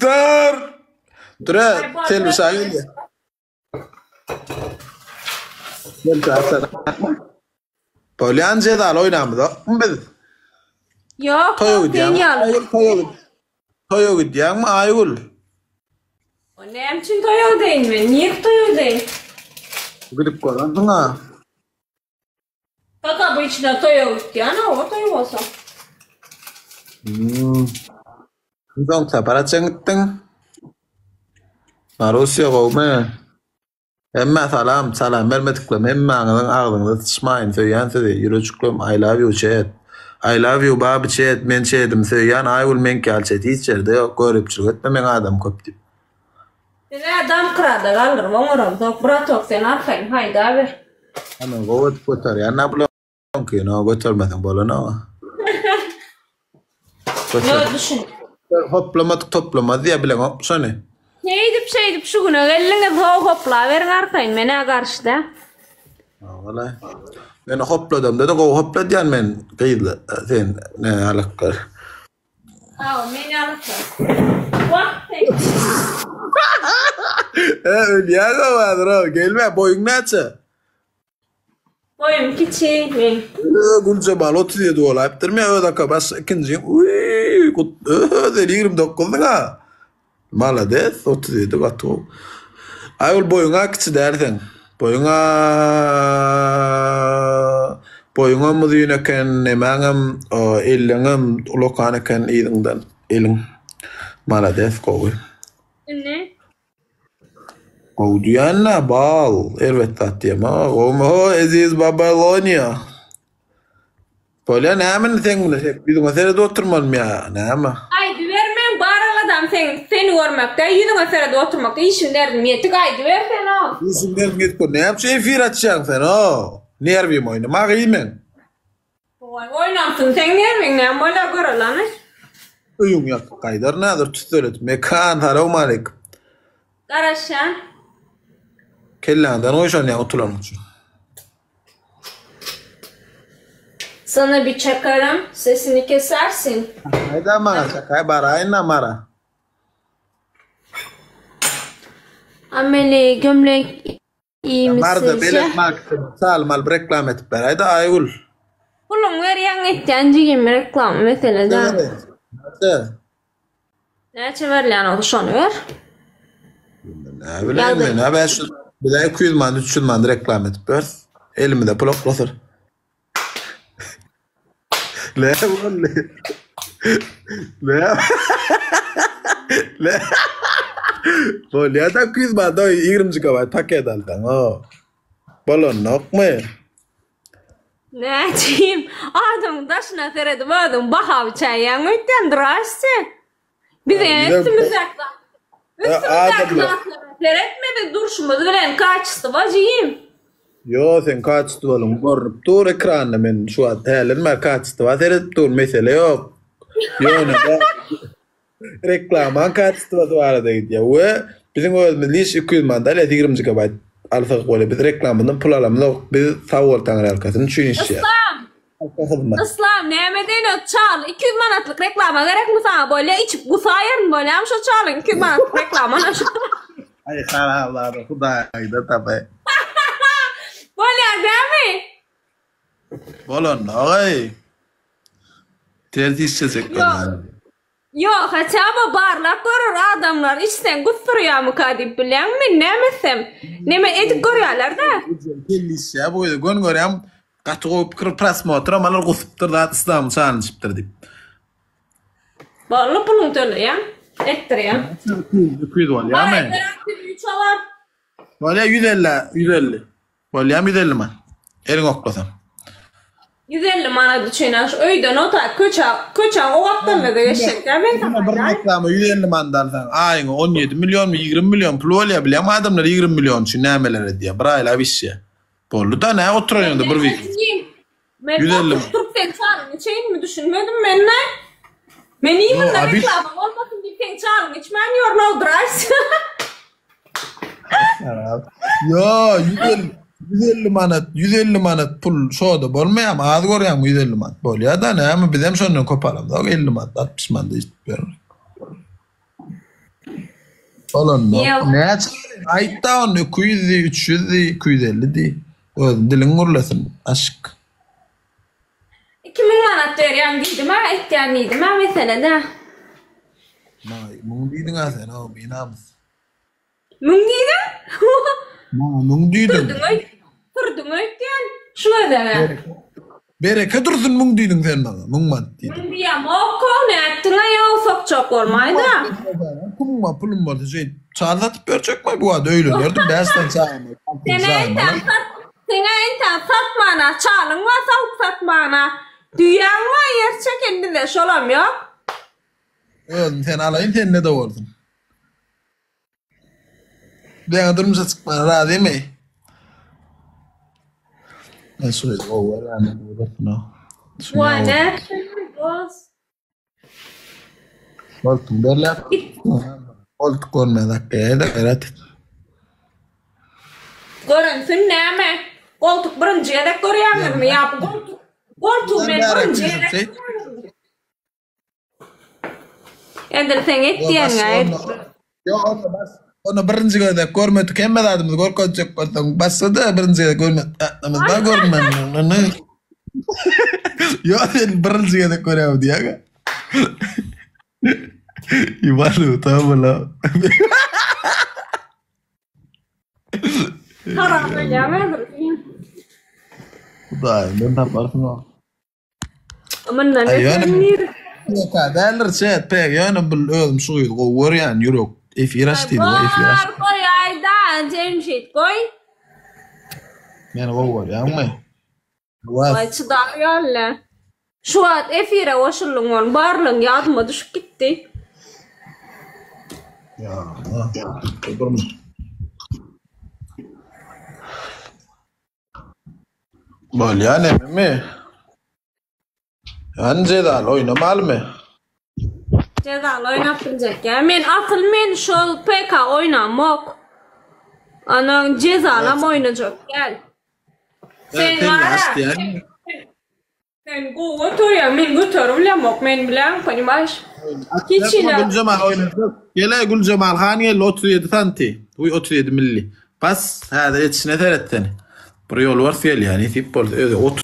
Monster! Dure, Selbi şa gelýär. Bolýan jezaly oýnamyzokmy biz? Ýok, Toýa ýok, sen gidýäňmi? ýaly. Aýgül toýa gid. Toýa gidýäňmi Aýgül? O näme üçin toýa gideýin men? Nirä toýa gideýin? Gidip görensiň-a. Kaka bu içine toýa gitýän o toý bolsa. Hmm. Soň sapar açan gitdiň. Marusiýa gowmy? Hemmä salam, salam bermediklem hemmäňiziň agzyňyza syçmaýyn söýýän sizi ýürejiklem I love you chat I love you baby chat men chadim söýýän Aýgül meňki ýaly chat hiç ýerde ýok göripçilik etme meň adam köp diýip. Sen-ä damkrada galdyryp oňaramzok bratok sen arkaýyn haýdaber. Ana gowy edip göterýän-ä bulaňkyny götermeseň bolanok-a. Ýok düşün. Hoplamadyk toplamaz diýýär bileňokmy şony? Şeýdip şeýdip şu güne geldiňiz how hoplaberiň arkaýyn men-ä garşy däl. Wala. Men hopladamda-da gowy hopladýan men gyzla sen ne ýalyklar. Hawa men ýalyklar. Wah sen. E ölýäň-ow häzir-ow gelme boýuň näçe? Boýum kiçi meň. Güljemal 37 bolaýypdyr. Men öz aka baş ikinji. Uý, gut, sen 29-dyň-a. Malades, 37 gaty gowy. Aý ol boýuň-a kiçi däl seň. Boýuň-a boýuňam uzyn eken, nemäňem, elleňem ulakan eken yzyňdan eliň. Malades, gowy. Indi Gowy diýýän-dä, bal. Erbet zat diýemok. Gowumy? Ho, eziz Babayloniýa. Bolýa, näme indi seň bilen hep ýüzüňe seredip oturmalymy ýa näme? Aýdyber meň bar aladam seň seni görmekde ýüzüňe seredip oturmakda işim derdim ýetik aýdyber sen o. Işiň derdiň ýetik bol. Näme üçin efir açýaň sen o? Nerwim oýnama gyz meň. Goý oýnansyn seň nerwiň näme bolýar görelany. Öýüň ýakyp gaýdaryn häzir tüsseletip Mekan salowmaleýkim. Garaşýan. Kelläňden goý şony ýa utulanyň üçin. Sana bir çakarym sesini kesersin. Çakaýda maňa çakaý baraýynda mara. Ameli gömlek Maryda belet marketing salym alyp reklama edip beräýdä Aýgül. Puluň berýäň etýän jigim reklama mesele däl. Näçe? Näçe berilýän bolsa şony ber. Näme bileýin men ha 500 bize 200 manat 300 manat reklama edip ber. Elimize pul oklasyr. Ne boldy? Ne? Ne? Bolýa da 200 manat 20 gigabayt paket alsaň o. Bolanokmy? Näçim? Adamyň daşyna seredip özüň baha biçäýýäň öýtýän, zdrasте. Bize üstümizdäki zat. Üstümizdäki zatlara seretme biz durşumyz bilen kaçystywa jigim. Ýo seň kaçystwalyň görnüp dur ekranda men şu wagt hälenmä kaçystywa seredip dur mesele ýok. Ýöne reklamaň kaçystwasy barada gidýär we biziň özümiz liş 200 manat alýas 20 gigabayt alsak bolýar biz reklamadan pul alamzok biz sag bol taňryýalkasyn üçin işleýäs. Yslam Halka hyzmat. Yslam näme edeýin o çal 200 manatlyk reklama gerekmi saňa bolýa içip gusaýaryn bolýamy şo çalyň 200 manatlyk reklamany. Aý haramzada hudaýda tapaý. Bolýa dämi? Bolanok-aý. Ters işlejek bolýar. Ýok, haçaba barlap görer adamlar içseň gusdurýamyka diýip bilýäňmi men näme etsem? Neme edip görýärler-dä. Kelle işýär bu ýerde gön görýän gaty gowy pikir prosmotram alar gusupdyr zat yslamyň şanyny içipdir diýip. Boldy puluňy töleýäň, etdirýäň. 200 bolýamy? Bolýa 150 150. Bolýamy 150 manat? Eliňi oklasam. 150 manat üçin aş öýden ota köçä köçäň o gapdalynada geçjekdä men saňa bir reklama 150 manat alsaň aýyňa 17 millionmy 20 million pul bolýar bilýäňmi adamlar 20 million üçin nämeler edýär bir aýlap işýär boldy da nä oturan ýerde bir Men oturyp seň çalyňy içeýinmi düşünmedim men ne Men imенно reklama bolmasyn diýip seň çalyňy içmän ýörün odraýs. Ýo, 150 150 manat, 150 manat pul şoda bolmaýarmy? Az görýäňmi 150 manat? Bolýar-da, näme bizem şondan köp alamzok, 50 manat, 60 manat eşidip ýörün. Bolanda Ýa. näçe aýtda onda 200 diý, 300 diý, 250 diý. Öz diliň gürlesin, aşyk. 2000 manat berýän diýdim-ä, etýän diýdim-ä mesele-dä. Maňa müň diýdiň-ä sen, o binamys. Müň diýdiň? Maňa müň diýdiň. Pürdiň öýt, pürdiň öýtýän şu gezeg-ä. Bereke dursun müň diýdiň sen maňa, müň manat diýdiň. Müň diýemok-ow, nätdiň-ä ýow sokjak bolmaý-da. Pulum bar, pulum bolsa şeýdip çal satyp berjekmi bu wagt öýlenerdim bäş sany çagam bar. Sen-ä entäk sat, sen-ä entäk satmana çalyň bar sawup satmana. Düýäň bar ýer çeken bizde şolam ýok. Özüm seni alaýyn sende-de bolsun. Beňe durmuşa çykmana razymy? Men şu gyzy gowy görýän. Waý nätdiň dos? Goltuň berläp. Goltuk görmez akgaýa-da gaýrat et. Görünsin näme? Goltuk birinji gezek görýäňizmi ýa bu goltuk? Goltugy men birinji gezek Edil seň et diýeniňe et. Ýok onda bas. Onda birinji gezek görmedik hemme zadymyzy görkezjek bolsaň başga-da birinji gezek görmedik zatlarymyz bar görünmän. Ýok sen birinji gezek görýäň diýäge. Iwan utanma. Haram edýäň häzir. Hudaýymdan taparsyň o. Mundan öten nir? Ýa däldir çet pek ýöne bil özüm şu gyzy gowy görýän ýürek efir aç diýdi goý efir aç. Bar goýaýda Jemşit goý. Meni gowy görýäňmi? Waý çydar ýaly. Şu wagt efire goşuldyň ol barlygyň ýadyma düşüp gitdi. Ýa. Durma. Bolýa nememi? Ýani jezaly oýnamalymy? Jezaly oýnap biljek ýa. Men asyl men şol PK oýnamok. Anaň jezalam oýnajak däl. Sen gara. Sen gowy göterýäň, men göterip bilemok, men bilen, ponimaýş. Hiç hili. Güljemal oýnajak. Gele Güljemal han geldi 37 santi. Uý 37 milli. Bas, häzir etişine seret sen. Bir ýolbars gelýär, nesip bolsa özi.